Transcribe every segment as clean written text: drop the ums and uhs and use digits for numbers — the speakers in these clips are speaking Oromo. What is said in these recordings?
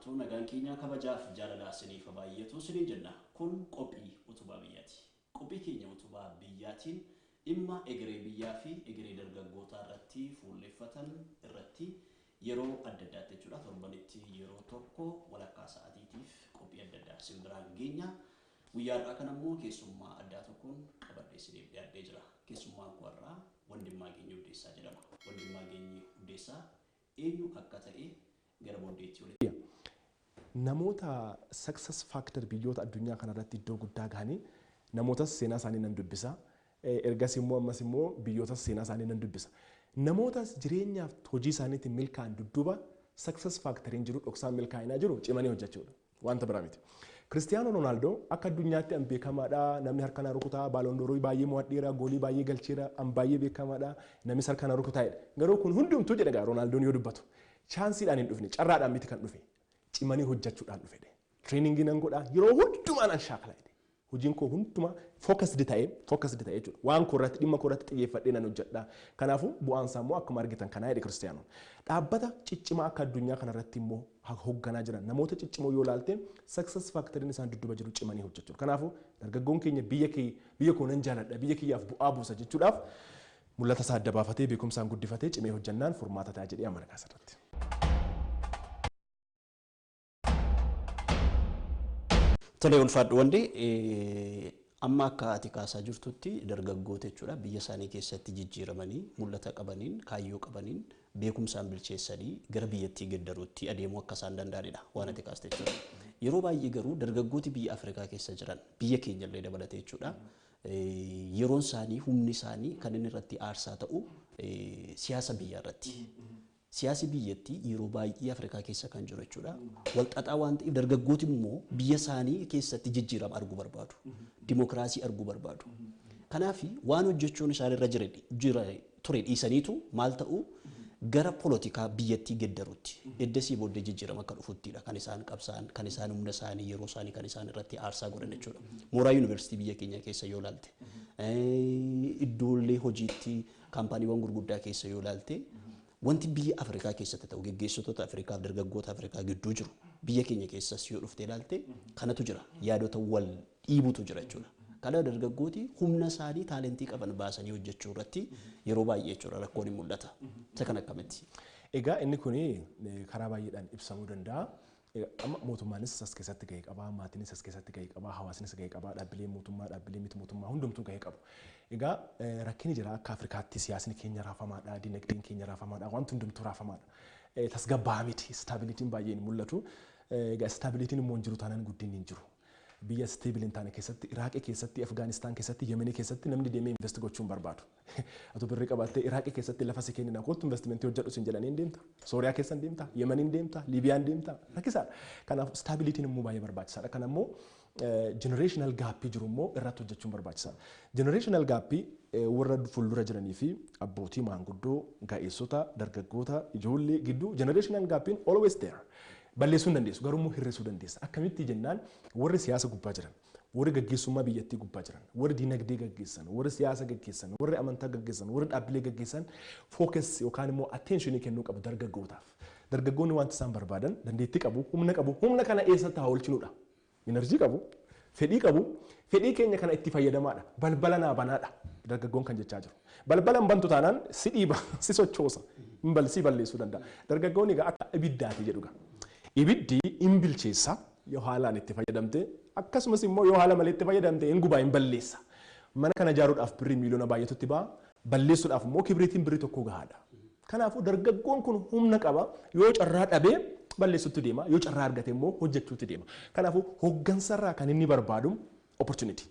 Jirtu nagaan keenya kabajaaf jaalalaa isiniif baay'atu isiniin jenna. Kun qophii Utubaa Biyyaati. Qophii keenya Utubaa Biyyaatiin dhimma egeree biyyaa fi egeree dargaggootaa irratti fuulleffatan irratti yeroo adda addaatti jechuudha, torbanitti yeroo tokko walakkaa sa'aatiitiif qophii adda addaa isin biraan geenya. Guyyaa har'aa kana immoo keessummaa addaa tokkoon qabadhee isiniif dhiyaadhee jira. Keessummaan koo har'aa Wandimmaageenyi Uddeessaa jedhama. Wandimmaageenyi Uddeessaa eenyu akka ta'e gara booddeetti walitti Namoota success factor biyyoota addunyaa kanarratti iddoo guddaa gahanii namootas seenaa isaanii nan dubbisa. Ergasii immoo ammas immoo biyyootas seenaa isaanii nan dubbisa. Namoota jireenyaaf hojii isaaniitiin milkaa'an dudduuba success factoriin jiru, dhoksaan milkaa'inaa jiru cimanii hojjechuudha. Wanta biraa miti. Kiristiyaanoo Roonaaldoo akka addunyaatti an beekamaadha. Namni harka na rukutaa, Ballon d'Or baay'ee mo'adheera, goolii baay'ee galcheera, an baay'ee beekamaadha. Namnis harka na rukutaa'edha. Garuu kun hundumtuu jedha gaa Roonaaldooon yoo dubbatu. Chanceiidhaan hin dhufne, carraadhaan miti kan dhufe. Cimanii hojjechuudhaan dhufe. Trainingii nan godhaa, yeroo hundumaa nan shaakala. Hojiin koo hundumaa focused ta'ee jechuudha. Waan koo irratti, dhimma koo irratti xiyyeeffadhee nan hojjedha. Kanaafuu bu'aan isaa immoo akkuma argitan kanaa jedhe Kiristiyaanoon. Dhaabbata ciccimaa akka addunyaa kanarratti immoo hoogganaa jiran namoota ciccimoo yoo ilaalte, success factoriin isaan dudduuba jiru cimanii hojjechuudha. Kanaafuu dargaggoon keenya biyya kee, biyya koo nan jaaladha, biyya kiyyaaf bu'aa buusa jechuudhaaf mul'ata isaa adda baafatee, beekumsaan guddifatee, cimee hojjannaan furmaata ta'a jedhee amana kaasirratti. Tolee, ulfaadhu Wandee. Amma akka ati kaasaa jirtutti dargaggoota jechuudha biyya isaanii keessatti jijjiiramanii, mul'ata qabaniin, kaayyoo qabaniin, beekumsaan bilcheessanii gara biyyattii geddaruutti adeemuu akka isaan danda'anidha waan ati kaaste jechuudha. Yeroo baay'ee garuu dargaggooti biyya Afrikaa keessa jiran, biyya keenyallee dabalatee jechuudha, yeroon isaanii, humni isaanii kan inni irratti aarsaa ta'u siyaasa biyyaa irratti. Siyaasi biyyattii yeroo baay'ee Afrikaa keessa kan jiru jechuudha. Walxaxaa waan ta'eef dargaggooti immoo biyya isaanii keessatti jijjiirama arguu barbaadu. Dimokiraasii arguu barbaadu. Kanaaf waan hojjechuun isaan irra jira ture dhiisaniitu maal ta'u, gara polotikaa biyyattii geddarutti eddasii booddee jijjiirama akka dhufuttidha kan isaan qabsa'an, kan isaan humna isaanii, yeroo isaanii kan isaan irratti aarsaa godhan jechuudha. Mooraa yuunivarsiitii biyya keenya keessa yoo ilaalte, iddoolee hojiitti kaampaaniiwwan gurguddaa keessa yoo ilaalte, wanti biyya Afrikaa keessatti ta'u, geggeessitoota Afrikaa fi dargaggoota Afrikaa gidduu jiru, biyya keenya keessas yoo dhufte ilaalte kanatu jira, yaadota wal dhiibutu jira jechuudha. Kana dargaggooti humna isaanii, talentii qaban baasanii hojjechuu irratti yeroo baay'ee jechuudha rakkoon hin mul'ata. Isa kan akkamitti? Egaa inni kun karaa baay'eedhaan ibsamuu danda'a. Amma mootummaanis as keessatti gahee qaba, maatiinis as keessatti gahee qaba, hawaasnis gahee qaba, dhaabbileen mootummaa, dhaabbileen miti mootummaa hundumtuu gahee qabu. Egaa rakkinni jira, akka Afrikaatti siyaasni keenya raafamaadha, dinagdeen keenya raafamaadha, wanti hundumtuu raafamaadha. Tasgabbaa'aa miti, stabilityn baay'een hin mul'atu. Egaa stabilityn immoo hin jiru taanaan guddinni hin jiru. Biyya stable hin taane keessatti, Iraaqii keessatti, Afgaanistaan keessatti, Yemenii keessatti namni deemee invest gochuu hin barbaadu. Atu birrii qabaattee Iraaqii keessatti lafa si kennina, kottu investimentii hojjedhu sin jedhanii hin deemta. Sooriyaa keessa hin deemta, Yemenii hin deemta, Liibiyaa hin deemta. Rakkisaadha. Kanaaf stabilityn immoo baay'ee barbaachisaadha. Kana immoo generational gapii jiru immoo irratti hojjechuun barbaachisaadha. Generational gapii warra fuuldura jiranii fi abbootii maanguddoo, ga'eessota, dargaggoota, ijoollee gidduu generational gapiin always there. Balleessuu hin dandeessu, garuu immoo hir'isuu dandeessa. Akkamitti jennaan, warri siyaasa gubbaa jiran, warri gaggeessummaa biyyattii gubbaa jiran, warri dinagdee gaggeessan, warri siyaasa gaggeessan, warri amantaa gaggeessan, warri dhaabbilee gaggeessan focus yookaan immoo attentionii kennuu qabu dargaggootaaf. Dargaggoonni wanti isaan barbaadan dandeettii qabu, humna qabu, humna kana eessatti haa oolchinuudha. Energy qabu, fedhii qabu, fedhii keenya kana itti fayyadamaadha. Balbala naa banaadha. Dargaggoon kan jechaa jiru. Balbala hin bantu taanaan si dhiiba, si sochoosa, si balleessuu danda'a. Dargaggoonni egaa akka ibiddaati jedhu gaa. Ibiddi hin bilcheessa yoo haalaan itti fayyadamte, akkasumas immoo yoo haala malee itti fayyadamte hin gubaa, hin balleessa. Mana kana ijaaruudhaaf birrii miiliyoona baay'eetu ba'a. Balleessuudhaaf immoo kibriitiin birrii tokko gahaadha. Kanaafuu dargaggoon kun humna qaba, yoo carraa dhabee balleessuutti deema, yoo carraa argate immoo hojjechuutti deema. Kanaafuu hooggansarraa kan inni barbaadu opportunity,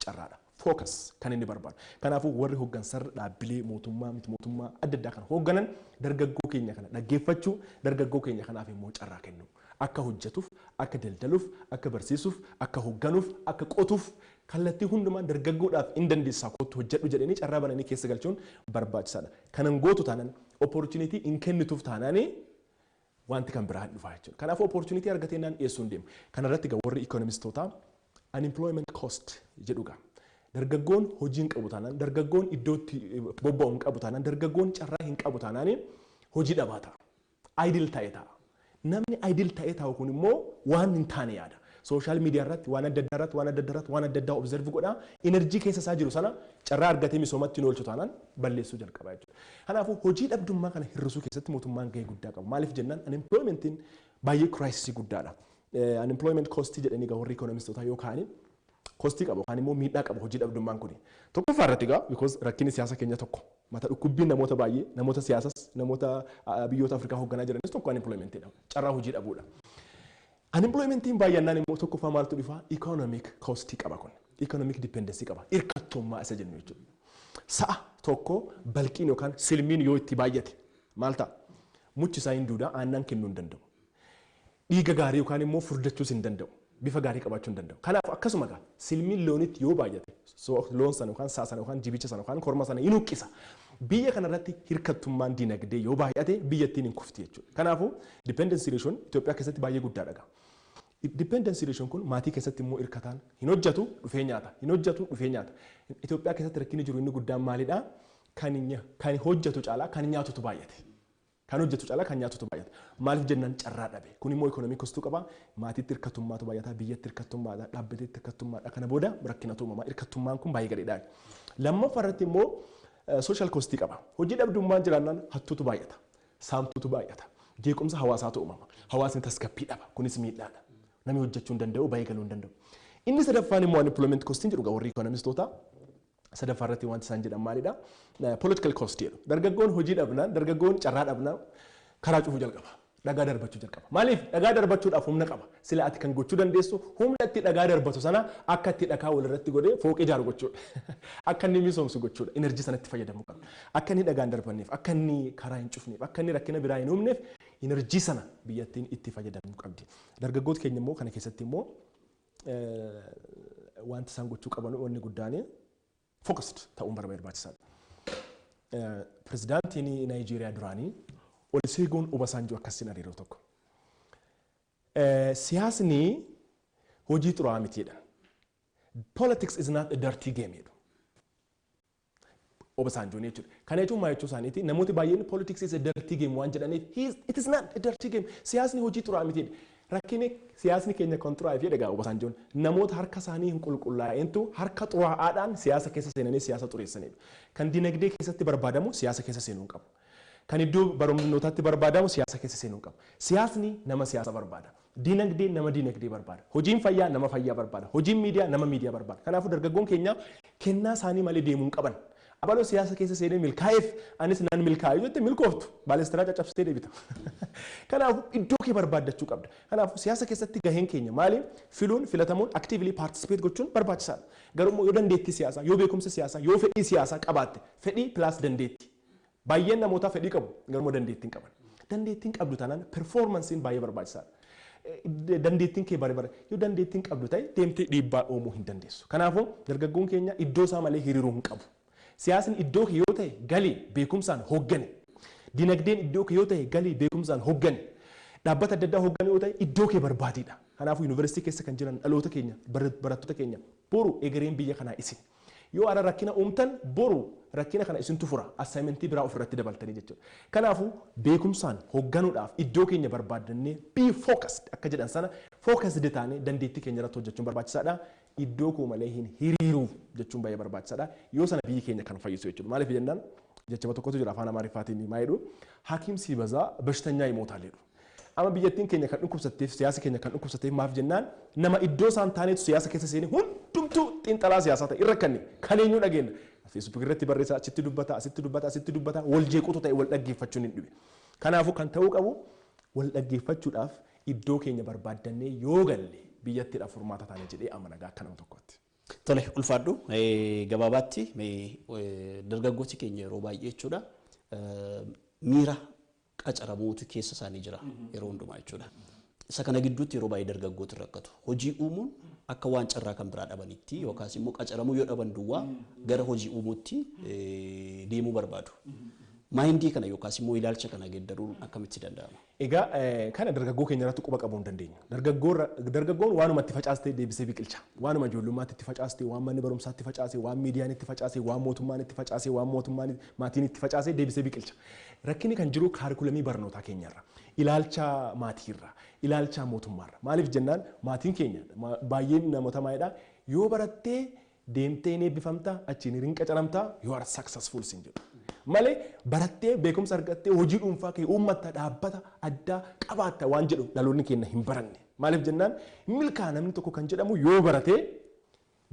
carraadha. Focus kan inni barbaadu. Kanaafuu warri hooggansarra dhaabbilee mootummaa, miti mootummaa adda addaa kan hoogganan dargaggoo keenya kana dhaggeeffachuu, dargaggoo keenya kanaaf immoo carraa kennu. Akka hojjetuuf, akka daldaluuf, akka barsiisuuf, akka hoogganuuf, akka qotuuf, kallattii hundumaan dargaggoodhaaf hin dandeessaa, kottu hojjedhu jedhanii carraa bananii keessa galchuun barbaachisaadha. Kanan gootu taanaan, opportunity hin kennituuf taanaan, wanti kan biraa hin dhufaa jechuudha. Kanaafuu opportunity argatee naan dhiyeessuu hin deemu. Kanarratti egaa warri economistootaa unemployment cost jedhu gaa. Dargaggoon hojii hin qabu taanaan, dargaggoon iddootti bobba'u hin qabu taanaan, dargaggoon carraa hin qabu taanaan hojii dhabaa ta'a. Idle ta'e ta'a. Namni idle ta'ee taa'u kun immoo waan hin taane yaada. Social media irratti waan adda addaa irratti waan adda addaa irratti waan adda addaa observe godha. Energy keessa isaa jiru sana carraa argatee misoomatti hin oolchu taanaan balleessuu jalqaba jechuudha. Kanaafuu hojii dhabdummaa kana hir'isuu keessatti mootummaan gahee guddaa qaba. Maaliif jennaan, unemploymentiin baay'ee crisisii guddaadha. Unemployment costii jedhanii warri economistootaa yoo kaa'ani, costii qaba yookaan immoo miidhaa qaba hojii dhabdummaan kuni. Tokkoffaa irratti egaa, because rakkinni siyaasa keenya tokko, mata dhukkubbiin namoota baay'ee, namoota siyaasas, namoota biyyoota Afrikaa hoogganaa jiranis tokko unemploymentidha. Carraa hojii dhabuudha. Unemploymentiin baay'annaan immoo tokkoffaa maaltu dhufa? Economic costii qaba kun. Economic dependency qaba. Hirkattummaa isa jennu jechuudha. Sa'a tokko balqiin yookaan silmiin yoo itti baay'ate maal ta'a? Muchi isaa hin duudaa, aannan kennuu hin danda'u. Dhiiga gaarii yookaan immoo furdachuus hin danda'u. Bifa gaarii qabaachuu hin danda'u. Kanaaf akkasuma egaa silmiin loonitti yoo baay'ate loon sana yookaan sa'a sana yookaan jibicha sana yookaan korma sana hin huqqisa. Biyya kanarratti hirkattummaan dinagdee yoo baay'ate biyyattiin hin kufti jechuudha. Kanaafuu dependency ratioon Itoophiyaa keessatti baay'ee guddaadha. Dependency ratioon kun maatii keessatti immoo hirkataan hin hojjetu, dhufee nyaata, hin hojjetu, dhufee nyaata. Itoophiyaa keessatti rakkinni jiru inni guddaan maalidhaa? Kan hojjetu caalaa kan nyaatutu baay'ate. Kan hojjetu caalaa kan nyaatutu baay'ata. Maaliif jennaan, carraa dhabe. Kun immoo economy costuu qaba. Maatiitti hirkattummaatu baay'ata, biyyatti hirkattummaadha, dhaabbateetti hirkattummaadha. Kana booda rakkinatu uumama. Hirkattummaan kun baay'ee gadheedha. Lammaffaa irratti immoo social costii qaba. Hojii dhabdummaan jiraannaan hattuutu baay'ata. Saamtuutu baay'ata. Jeequmsa hawaasaatu uumama. Hawaasni tasgabbii dhaba. Kunis miidhaadha. Namni hojjechuu hin danda'u, baay'ee galuu hin danda'u. Inni sadaffaan immoo unemployment costiin jedhu warri economistoota sadaffaa irratti wanti isaan jedhan maalidha? Political cost jedhu. Dargaggoon hojii dhabnaan, dargaggoon carraa dhabnaan karaa cufuu jalqaba. Dhagaa darbachuu jalqaba. Maaliif? Dhagaa darbachuudhaaf humna qaba. Sila ati kan gochuu dandeessu humna itti dhagaa darbatu sana akka itti dhagaa walirratti godhee fooqii ijaaru gochuudha. Akka inni misoomsu gochuudha. Energy sanatti fayyadamuu qaba. Akka inni dhagaa hin darbanneef, akka inni karaa hin cufneef, akka inni rakkina biraa hin uumneef energy sana biyyattiin itti fayyadamuu qabdi. Dargaggoota keenya immoo kana keessatti immoo wanti isaan gochuu qaban wanni guddaan focused ta'uun barbaachisaadha. Pirezidaantiin Naayijeeriyaa duraanii Olusegun Obasanjo akkasiin hariiroo tokko. Siyaasni hojii xuraa'aa mitiidha. "Politics is not a dirty game" jedhu. Obasanjoon jechuudha. Kana jechuun maal jechuu isaaniiti? Namooti baay'een "politics is a dirty game" waan jedhaniif, it is not a dirty game. Siyaasni hojii xuraa'aa mitiidha. Rakkinni siyaasni keenya kan xuraa'ee fi egaa Obasanjoon namoota harka isaanii hin qulqullaa'intu harka xuraa'aadhaan siyaasa keessa seenanii siyaasa xureessanidha. Kan dinagdee keessatti barbaadamu siyaasa keessa seenuu hin qabu. Kan iddoo barnootaatti barbaadamu siyaasa keessa seenuu hin qabu. Siyaasni nama siyaasa barbaada. Dinagdeen nama dinagdee barbaada. Hojiin fayyaa nama fayyaa barbaada. Hojiin miidiyaa nama miidiyaa barbaada. Kanaafuu dargaggoon keenya kennaa isaanii malee deemuu hin qaban. Abaloo siyaasa keessa seenee milkaa'eef anis nan milkaa'e jette milkooftu baalistiraa caccabsitee deebita. Kanaafuu iddoo kee barbaaddachuu qabda. Kanaafuu siyaasa keessatti gaheen keenya maali? Filuun, filatamuun, actively participate gochuun barbaachisaadha. Garuu immoo yoo dandeettii siyaasaa, yoo beekumsa siyaasaa, yoo fedhii siyaasaa qabaatte, fedhii plus dandeettii. Baay'een namootaa fedhii qabu, garuu immoo dandeettii hin qaban. Dandeettiin qabdu taanaan performanceiin baay'ee barbaachisaadha. Dandeettiin kee bare bare yoo dandeettiin qabdu ta'e deemtee dhiibbaa uumuu hin dandeessu. Kanaafuu dargaggoon keenya iddoo isaa malee hiriiruu hin qabu. Siyaasni iddoo kee yoo ta'e galii beekumsaan hooggane. Dinagdeen iddoo kee yoo ta'e galii beekumsaan hooggane. Dhaabbata adda addaa hooggane yoo ta'e iddoo kee barbaadidha. Kanaafuu yuunivarsiitii keessa kan jiran dhaloota keenya, barattoota keenya, boru egereen biyya kanaa isin. Yoo ara rakkina uumtan, boru rakkina kana isintu fura, assignmentii biraa ofirratti dabaltanii jechuudha. Kanaafuu beekumsaan hoogganuudhaaf iddoo keenya barbaadannee be focused akka jedhan sana focused taanee dandeettii keenya irratti hojjechuun barbaachisaadha. Iddoo koo malee hin hiriiruu jechuun baay'ee barbaachisaadha. Yoo sana biyyi keenya kan fayyisu jechuudha. Maaliif jennaan, jecha tokkotu jira afaan Amaariffaatiin maa jedhu, "ሐኪም ሲበዛ በሽተኛ ይሞታል" jedhu. Amma biyyattiin keenya kan dhukkubsatteef, siyaasa keenya kan dhukkubsatteef maaf jennaan, nama iddoo isaan taanetu siyaasa keessa seenee hundumtuu xiinxalaa siyaasaa ta'e irra kanne kan eenyu dhageenya. Facebook irratti barreessa, achitti dubbata, asitti dubbata, asitti dubbata, wal jeequtu ta'e, wal dhaggeeffachuun hin dhibe. Kanaafuu kan ta'uu qabu wal dhaggeeffachuudhaaf iddoo keenya barbaaddannee yoo galle biyyattiidhaaf furmaata taane jedhee amana akka nama tokkotti. Tole, ulfaadhu. Gabaabaatti dargaggooti keenya yeroo baay'ee jechuudha miira qacaramuutu keessa isaanii jira yeroo hundumaa jechuudha. Isa kana gidduutti yeroo baay'ee dargaggooti rakkatu. Hojii uumuun akka waan carraa kan biraa dhabanitti yookaas immoo qacaramuu yoo dhaban duwwaa gara hojii uumuutti deemuu barbaadu. Mindii kana yookaas immoo ilaalcha kana geeddaruun akkamitti danda'ama? Egaa kana dargaggoo keenya irratti quba qabuu hin dandeenyu. Dargaggoon waanuma itti facaastee deebisee biqilcha. Waanuma ijoollummaatti itti facaastee, waan manni barumsaatti facaase, waan miidiyaan itti facaase, waan mootummaan itti facaase, waan mootummaan maatiin itti facaase deebisee biqilcha. Rakkinni kan jiru curriculumii barnootaa keenyarra, ilaalcha maatiirra, ilaalcha mootummaarra. Maaliif jennaan, maatiin keenya baay'een namoota maayidhaa yoo barattee deemtee ni eebbifamta, achiin hin qacaramta, you are successful sin jedhu. Malee barattee beekumsa argattee hojii dhuunfaa kee uummatta, dhaabbata addaa qabaatta waan jedhu dhaloonni keenya hin baranne. Maaliif jennaan, milkaa namni tokko kan jedhamu yoo baratee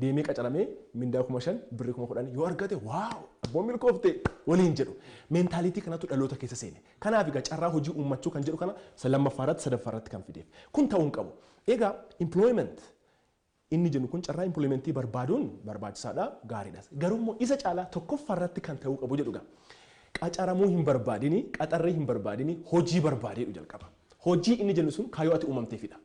deemee qacaramee mindaa 5,000, birrii 10,000 yoo argate, wow, abboon milkoofte waliin jedhu. Mentality kanatu dhaloota keessa seene. Kanaaf egaa carraa hojii uummachuu kan jedhu kana lammaffaa irratti, sadaffaa irratti kan fideef. Kun ta'uu hin qabu. Egaa employment inni jennu kun, carraa employmentii barbaaduun barbaachisaadha, gaariidha. Garuu immoo isa caalaa tokkoffaa irratti kan ta'uu qabu jedhu gaa. Qacaramuu hin barbaadini, qaxarree hin barbaadini, hojii barbaadeedhu jalqaba. Hojii inni jennu sun kaayyoo ati uumamteefidha.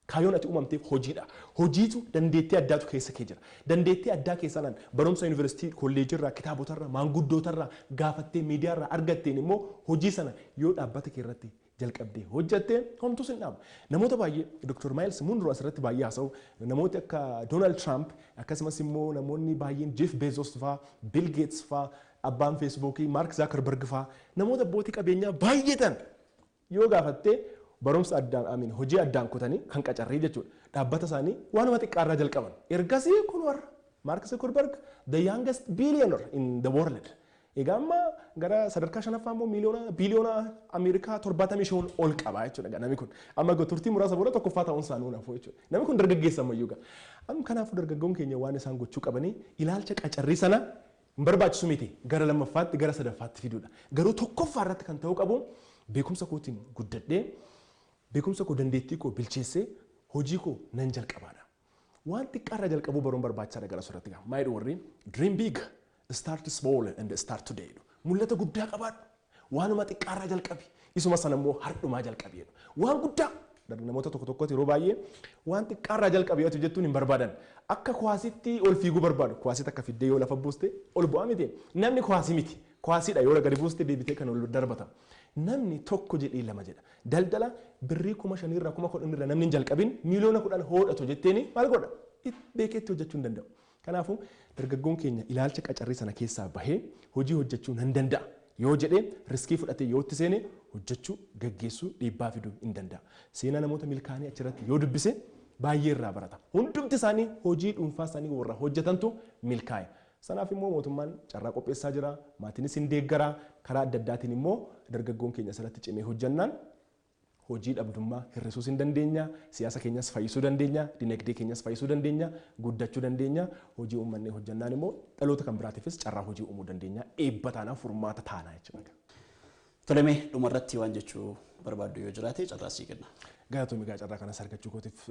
Kaayyoon ati uumamteef hojiidha. Hojiitu dandeettii addaatu keessa kee jira. Dandeettii addaa keessanaan barumsa yuunivarsiitii, kolleejirraa, kitaabotarraa, maanguddootarraa gaafattee, miidiyaarraa argatteen immoo hojii sana yoo dhaabbata kee irratti jalqabdee hojjattee homtuu sin dhaabu. Namoota baay'ee, Dr. Myles Munroe asirratti baay'ee haasa'u, namooti akka Donald Trump, akkasumas immoo namoonni baay'een, Jeff Bezos fa'aa, Bill Gates fa'aa, abbaan Feesbuukii Mark Zuckerberg fa'aa, namoota abbootii qabeenyaa baay'ee ta'an yoo gaafattee, barumsa addaan amiin hojii addaan kutanii kan qacarree jechuudha. Dhaabbata isaanii waanuma xiqqaarraa jalqaban. Ergasii kun warra Mark Zuckerberg, the youngest billionaire in the world. Egaa amma gara sadarkaa shanaffaa immoo miiliyoona biiliyoona Ameerikaa 75 ol qaba jechuudha namni kun. Amma turtii muraasa booda tokkoffaa ta'uun isaa nuun hafu jechuudha. Namni kun dargaggeessa ammayyuu gaa. Amma kanaafuu dargaggoon keenya waan isaan gochuu qabanii ilaalcha qacarrii sana hin barbaachisu miti, gara lammaffaatti, gara sadaffaatti fiduudha. Garuu tokkoffaa irratti kan ta'uu qabu beekumsa kootiin guddadhee, beekumsa koo, dandeettii koo bilcheessee hojii koo nan jalqabaadha. Waan xiqqaarraa jalqabuu baruun barbaachisaadha gara asirratti gaa. Maayidhu warri "Dream big, start small and start today" jedhu. Mul'ata guddaa qabaadhu. Waanuma xiqqaarraa jalqabi. Isuma sana immoo hardhumaa jalqabi jedhu. Waan guddaa namoota tokko tokkotti yeroo baay'ee waan xiqqaarraa jalqabi yoo jettuun hin barbaadan. Akka kuwaasitti ol fiiguu barbaadu. Kuwaasii takka fiddee yoo lafa buuste ol bu'aa miti. Namni kuwaasii miti. Kuwaasiidha, yoo gadi buuste deebitee kan ol darbata. Namni tokko jedhee lama jedha. Daldala birrii 5,000rraa, 10,000rraa namni hin jalqabin 10,000,000 hoodhatu jetteeni maal godha? Beekeetti hojjechuu hin danda'u. Kanaafuu dargaggoon keenya ilaalcha qacarrii sana keessaa bahee hojii hojjechuu nan danda'a yoo jedhee riskii fudhatee yoo itti seene, hojjechuu, gaggeessuu, dhiibbaa fiduu hin danda'a. Seenaa namoota milkaa'anii achirratti yoo dubbise baay'ee irraa barata. Hundumti isaanii hojii dhuunfaa isaanii warra hojjetantu milkaa'e. Sanaaf immoo mootummaan carraa qopheessaa jira, maatiinis hin deeggaraa, karaa adda addaatiin immoo dargaggoon keenya asirratti cimee hojjannaan hojii dhabdummaa hir'isuus hin dandeenya, siyaasa keenyas fayyisuu dandeenya, dinagdee keenyas fayyisuu dandeenya, guddachuu dandeenya, hojii uummannee hojjannaan immoo dhaloota kan biraatiifis carraa hojii uumuu dandeenya, eebba taanaa, furmaata taanaa jechuudha. Tolemee, dhumarratti waan jechuu barbaaddu yoo jiraate carraa sii kenna. Galatoomi, egaa carraa kanas argachuu kootiif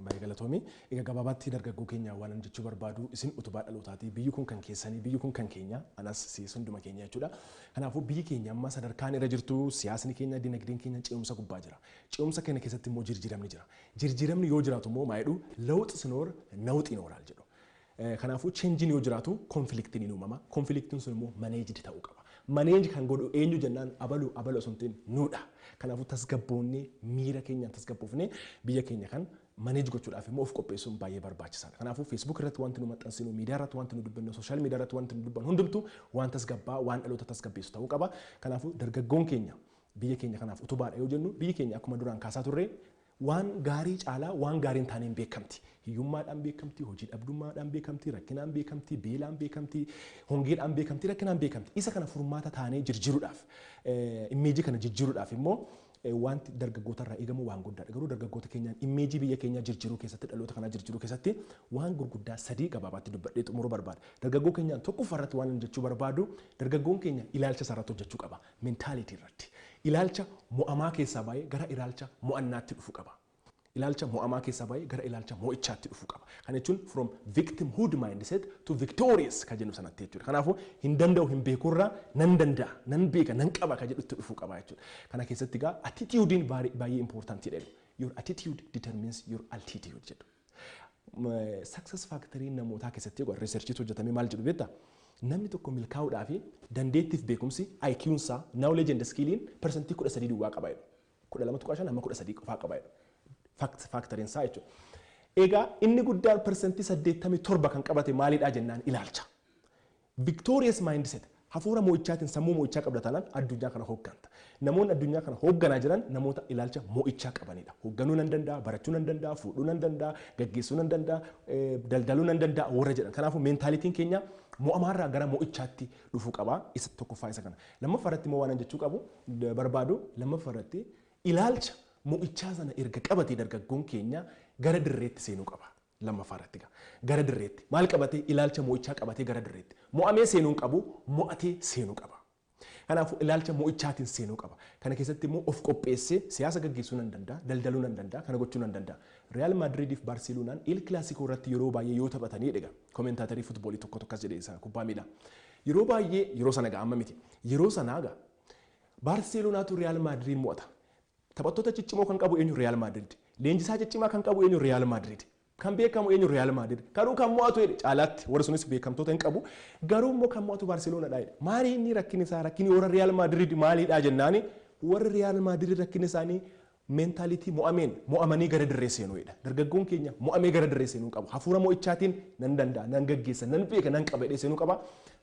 baay'ee galatoomi. Egaa gabaabaatti dargaggoo keenya waan ani jechuu barbaadu, isin utubaa dhalootaati. Biyyi kun kan keessanii, biyyi kun kan keenya, anas siis hunduma keenya jechuudha. Kanaafuu biyyi keenya amma sadarkaan irra jirtu, siyaasni keenya, dinagdeen keenya ce'umsa gubbaa jira. Ce'umsa kana keessatti immoo jijjiiramni jira. Jijjiiramni yoo jiraatu immoo maa jedhu, ለውጥ ሲኖር ነውጥ ይኖራል jedhu. Kanaafuu changeiin yoo jiraatu conflictiin ni uumama. Conflictiin sun immoo managed ta'uu qaba. Manage kan godhu eenyu jennaan, abalu abalu osoo hin ta'in nuudha. Kanaafuu tasgabboonnee, miira keenyaan tasgabboofnee biyya keenya kan manage gochuudhaaf immoo of qopheessuun baay'ee barbaachisaadha. Kanaafuu Facebook irratti wanti nu maxxansinu, miidiyaa irratti wanti nu dubbannu, social media irratti wanti nu dubbannu hundumtuu waan tasgabbaa, waan dhaloota tasgabbeessu ta'uu qaba. Kanaafuu dargaggoon keenya biyya keenya kanaaf utubaadha yoo jennu, biyyi keenya akkuma duraan kaasaa turre waan gaarii caalaa waan gaariin taaneen beekamti. Hiyyummaadhaan beekamti, hojii dhabdummaadhaan beekamti, rakkinaan beekamti, beelaan beekamti, hongeedhaan beekamti, rakkinaan beekamti. Isa kana furmaata taanee jijjiiruudhaaf, imageii kana jijjiiruudhaaf immoo wanti dargaggoota irraa eegamu waan guddaadha. Garuu dargaggoota keenyaan imageii biyya keenyaa jijjiiruu keessatti, dhaloota kanaa jijjiiruu keessatti waan gurguddaa sadii gabaabaatti dubbadhee xumuruu barbaada. Dargaggoo keenyaan tokkoffaa irratti waan jechuu barbaadu, dargaggoon keenya ilaalcha isaa irratti hojjechuu qaba. Mentality irratti. Ilaalcha mo'amaa keessaa baay'ee gara ilaalcha mo'annaatti dhufuu qaba. Ilaalcha mo'amaa keessaa baay'ee gara ilaalcha mo'ichaatti dhufuu qaba. Kana jechuun from victimhood mindset to victorious ka jennu sanatti jechuudha. Kanaafuu hin danda'u, hin beekurraa nan danda'a, nan beeka, nan qaba ka jedhutti dhufuu qaba jechuudha. Kana keessatti egaa attitudein baay'ee importantiidha. "Your attitude determines your altitude" jedhu. Success factory namootaa keessatti egaa researchiitu hojjetamee maal jedhu beektaa? Namni tokko milkaa'uudhaa fi dandeettiif beekumsi, IQ'n isaa, knowledge and skilliin 13% duwwaa qaba jedhu. 12.5 hamma 13 qofaa qaba jedhu. Factoriin isaa jechuudha. Egaa inni guddaan 87% kan qabate maalidhaa jennaan ilaalcha. Victorious mindset, hafuura mo'ichaatiin sammuu mo'ichaa qabda taanaan addunyaa kana hoogganta. Namoonni addunyaa kana hoogganaa jiran namoota ilaalcha mo'ichaa qabanidha. Hoogganuu nan danda'a, barachuu nan danda'a, fuudhuu nan danda'a, gaggeessuu nan danda'a, daldaluu nan danda'a warra jedhan. Kanaafuu mentalityn keenya mo'amaarraa gara mo'ichaatti dhufuu qaba. Isa tokkoffaa isa kana. Lammaffaa irratti immoo waan jechuu qabu barbaadu, lammaffaa irratti ilaalcha mo'ichaa sana erga qabatee dargaggoon keenya gara dirreetti seenuu qaba. Lammaffaa irratti gara dirreetti maal qabatee? Ilaalcha mo'ichaa qabatee gara dirreetti. Mo'amee seenuu hin qabu, mo'atee seenuu qaba. Kanaafuu ilaalcha mo'ichaatiin seenuu qaba. Kana keessatti immoo of qopheessee siyaasa gaggeessuu nan danda'a, daldaluu nan danda'a, kana gochuu nan danda'a. Real Madridiif Baarseloonaan El Clasico irratti yeroo baay'ee yoo taphatanii dhiga. Commentatorii footballii tokko tokkos jedhee isa kubbaa miilaa. Yeroo baay'ee yeroo sana ga'a amma miti. Yeroo sanaa ga'a Baarselonaatu Real Madrid mo'ata. Taphattoota ciccimoo kan qabu eenyu? Real Madrid. Leenjisaa ciccimaa kan qabu eenyu? Real Madrid. Kan beekamu eenyu? Real Madrid. Garuu kan mo'atu jedhe caalaatti warri sunis beekamtoota hin qabu. Garuu immoo kan mo'atu Baarselonaadha jedhe. Maali inni rakkinni isaa, rakkinni warra Real Madrid maalidha jennaani, warri Real Madrid rakkinni isaanii mentality mo'ameen mo'amanii gara dirree seenuu jedha. Dargaggoon keenya mo'amee gara dirree seenuu qabu. Hafuura mo'ichaatiin nan danda'a, nan gaggeessa, nan beeka, nan qaba jedhee seenuu qaba.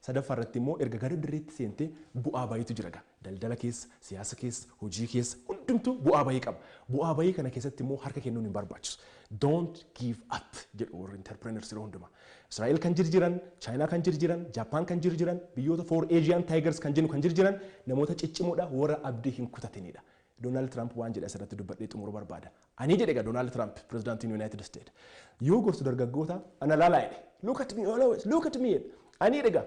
Sadaffaa irratti immoo erga gara dirreetti seentee bu'aa bayiitu jira gaa. Daldala keessa, siyaasa keessa, hojii keessa hundumtuu bu'aa bayii qaba. Bu'aa bayii kana keessatti immoo harka kennuun hin barbaachisu. "Don't give up" jedhu warri entrepreneurs yeroo hundumaa. Israa'el kan jirjiran, Chaayinaa kan jirjiran, Jaappaan kan jirjiran, biyyoota Four Asian Tigers kan jennu kan jirjiran namoota ciccimoodha, warra abdii hin kutatinidha. Doonaald Tiraamp waan jedhe asirratti dubbadhee xumuruu barbaada. Ani jedhe egaa Doonaald Tiraamp, pirezidaantiin United States. Yoo gorsu dargaggoota, "Ana laalaa" jedhe. "Look at me always, look at me" jedhe. Ani jedhe egaa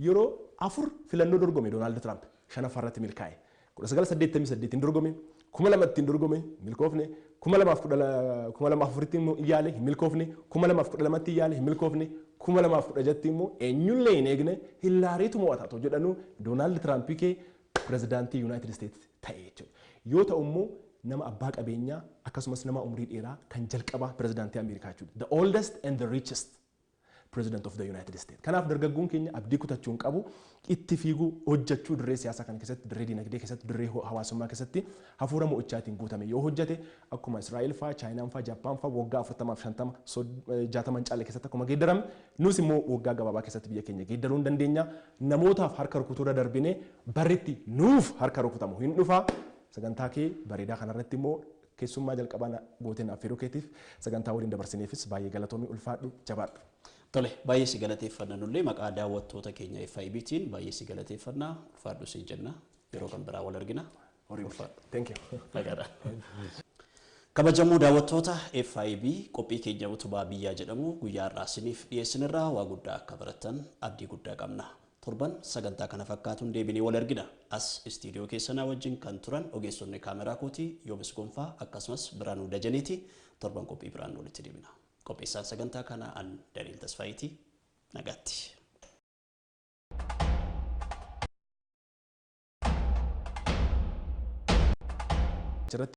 yeroo afur filannoo dorgome Doonaald Tiraamp, shanaffaa irratti milkaa'e. 1988 dorgome, 2000tti dorgome, milkoofne, 2004tti immoo yaale, hin milkoofne, 2012tti yaale, hin milkoofne, 2016tti immoo eenyullee hin eegne Hillaariitu mo'ata otoo jedhanu Doonaald Tiraamp kee pirezidaantii United States ta'e jechuudha. Yoo ta'u immoo nama abbaa qabeenyaa akkasumas nama umrii dheeraa kan jalqabaa pirezidaantii Ameerikaa jechuudha. The oldest and the richest president of the United States. Kanaaf dargaggoon keenya abdii kutachuu hin qabu. Itti fiiguu, hojjechuu, dirree siyaasaa kana keessatti, dirree dinagdee keessatti, dirree hawaasummaa keessatti hafuura mo'ichaatiin guutame yoo hojjete, akkuma Israa'el fa'aa, Chaayinaan fa'aa, Jaappaan fa'aa waggaa 40f 50 60 caale keessatti akkuma geeddarame, nus immoo waggaa gabaabaa keessatti biyya keenya geeddaruu hin dandeenya. Namootaaf harka rukutuu irra darbine barritti nuuf harka rukutamu hin dhufa. Sagantaa kee bareedaa kanarratti immoo keessummaa jalqabaa gooteen affeeruu keetiif, sagantaa waliin dabarsineefis baay'ee galatoomii, ulfaadhu, jabaadhu. Tole, baay'ee si galateeffanna. Nullee maqaa daawwattoota keenya FIBtiin baay'ee si galateeffanna, ulfaadhu siin jenna, yeroo kan biraa wal argina. Ulfaadhu. Thank you. Nagaadha. Kabajamoo daawwattoota FIB, qophii keenya utubaa biyyaa jedhamu guyyaa har'aa isiniif dhiyeessinirraa waa guddaa akka barattan abdii guddaa qabna. Torban sagantaa kana fakkaatuun deebinee wal argina. As istiidiyoo keessanaa wajjin kan turan ogeessonni kaameraa kootii Yoomis Gonfaa akkasumas Biraanuu Dajaniiti. Torban qophii biraan walitti deebina. Qopheessaan sagantaa kanaa an Daniil Tasfaayitii. Nagaatti. Achirratti